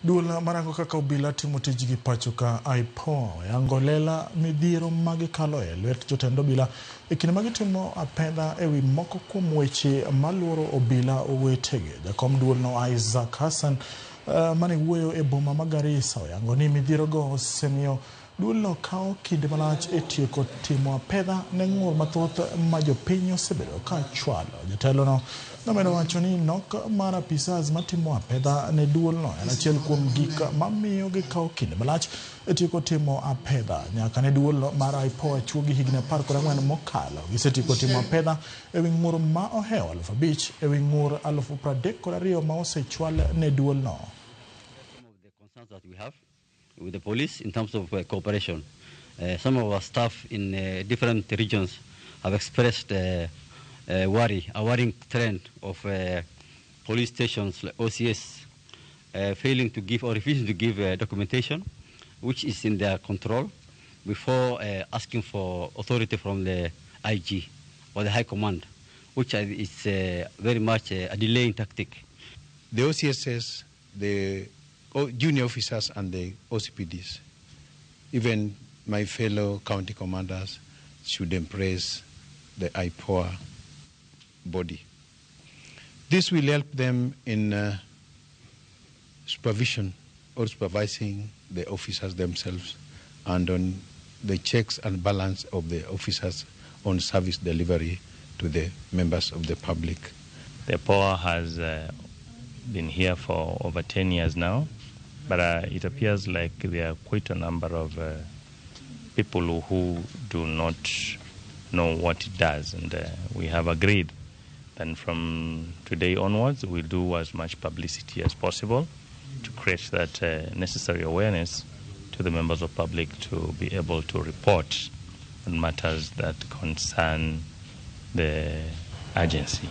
Duol marango kaka obila timo tijgi pacho ka IPOA oyango lela midhiero magikalo e lwet jotend obila e kinde ma gitimo apedha ewi moko kuom weche maluoro obila owetegi. Jakom duolno Isaac Hassan mane wuoyo e boma ma Garissa oyango ni midhierogo osemiyo duolno kawo kinde malach e tieko timo apedha ne ng'ur mathoth ma jopiny osebedo ka chwalo. Jatelono nomedo wacho ni nok mar apisas matimo apedha ne duolno en achiel kuom gik mamiyo gikawo kinde malach e tieko timo apedha. Nyaka ne duol mar IPOA chuogi higni 14 mokalo, gisetieko timo apedha ewi ng'ur ma ohewo 5,000 ewi ng'ur 32,000 ma osechwal ne duolno. That we have with the police in terms of cooperation. Some of our staff in different regions have expressed worry, a worrying trend of police stations like OCS failing to give or refusing to give documentation, which is in their control, before asking for authority from the IG or the High Command, which is very much a delaying tactic. The OCSs, the junior officers and the OCPDs, even my fellow county commanders, should embrace the IPOA body. This will help them in supervision or supervising the officers themselves and on the checks and balance of the officers on service delivery to the members of the public. The IPOA has been here for over 10 years now, but it appears like there are quite a number of people who do not know what it does, and we have agreed that from today onwards we'll do as much publicity as possible to create that necessary awareness to the members of public to be able to report on matters that concern the agency.